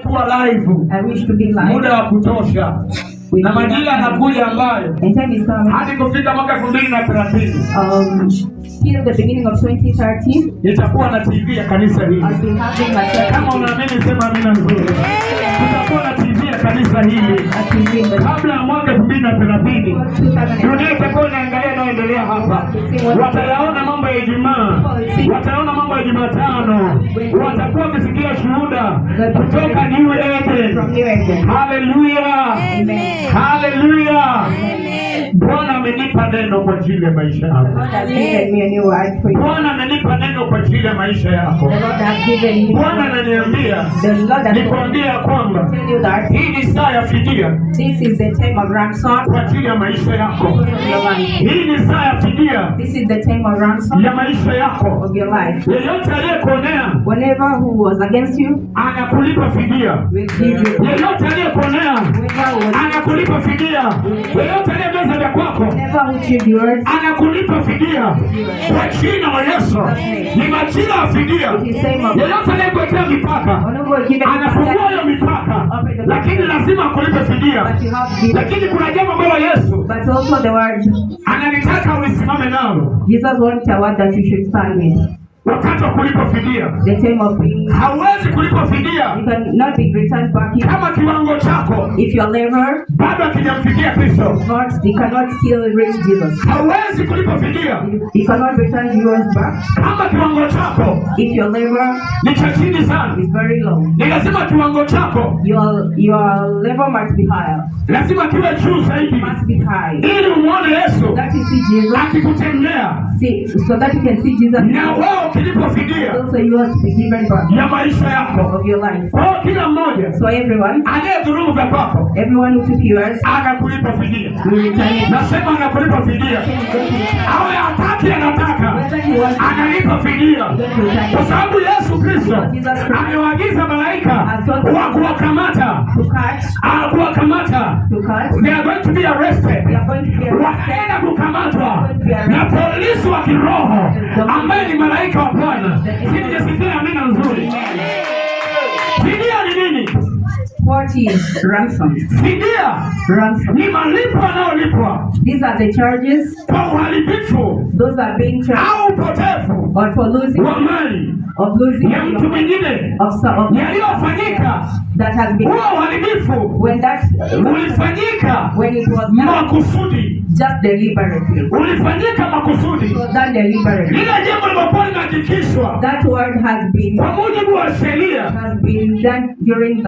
kuwa live I wish to be live. Muda wa kutosha, na majira yanakuja ambayo And time is coming. Hadi kufika mwaka 2030 Till the beginning of 2030, nitakuwa na TV ya kanisa hili. I'll be having a Kama TV, unaamini sema amina nzuri. Tutakuwa na TV ya kanisa hili a TV in the kabla ya mwaka 2030. 2030. Dunia itakuwa inaangalia inayoendelea hapa, watayaona mambo ya Ijumaa, watayaona mambo ya Jumatano, watakuwa wakisikia shuhuda kutoka New Eden. From New Eden. Haleluya, Amen. Haleluya! Bwana amenipa neno kwa ajili ya maisha The yako. Lord has given me a new word for you. Bwana amenipa neno kwa ajili ya maisha yako. The Lord has given me. Bwana ananiambia The Lord has nikwambie ya kwamba tell you that hii ni saa ya fidia this is the time of ransom kwa ajili ya maisha yako. of your life. Hii ni saa ya fidia This is the time of ransom ya maisha yako. of your life. Yeyote aliyekuonea Whenever who was against you anakulipa fidia. will give you. Yeyote aliyekuonea Whoever was anakulipa fidia. Yeyote aliyemeza vya kwako whoever who chewed yours, anakulipa fidia kwa jina la Yesu. Ni majira ya fidia. it is time of Yeyote aliyekuwekea mipaka whenever given anafungua hiyo mipaka, lakini lazima akulipe fidia. but you have given. Lakini kuna jambo ambalo Yesu But also the word analitaka ulisimame nalo Jesus wants a word that you should stand with. Wakati wa kulipa fidia. The time of being Hauwezi kulipa fidia you cannot be returned back if, kama kiwango chako if your level bado hakijamfikia Kristo. not you cannot still reach Jesus. Hauwezi kulipa fidia You cannot return yours back kama kiwango chako if your level ni cha chini sana. is very low. Ni lazima kiwango chako Your level must be higher. lazima kiwe juu zaidi, Must be high. ili umwone Yesu That you see Jesus, akikutendea see so that you can see Jesus na wewe ukilipa fidia also yours to be given back ya maisha yako. of your life. Kwa hiyo kila mmoja So everyone, aliyedhulumu vya kwako everyone who took yours anakulipa fidia. will return it. Nasema anakulipa fidia, awe hataki anataka, Whether he wants analipa fidia, to return kwa it sababu Yesu Kristo amewaagiza malaika wa kuwakamata, to cut, kuwakamata. to cut. They are going to be arrested. They are going to be arrested. Wanaenda kukamatwa na polisi wa kiroho ambaye ni malaika wa Bwana. Sijasikia amina nzuri. Fidia ni nini? What is ransom? Fidia Ransom. ni malipo yanayolipwa These are the charges. kwa uharibifu Those are being charged au upotevu or for losing wa mali of losing ya mtu mwingine of, of yaliyofanyika. that has been Huo uharibifu when that ulifanyika when it was done makusudi, just deliberately. Ulifanyika makusudi. It was done deliberately. Lile jambo limekuwa limehakikishwa That word has been kwa mujibu wa sheria. has been done during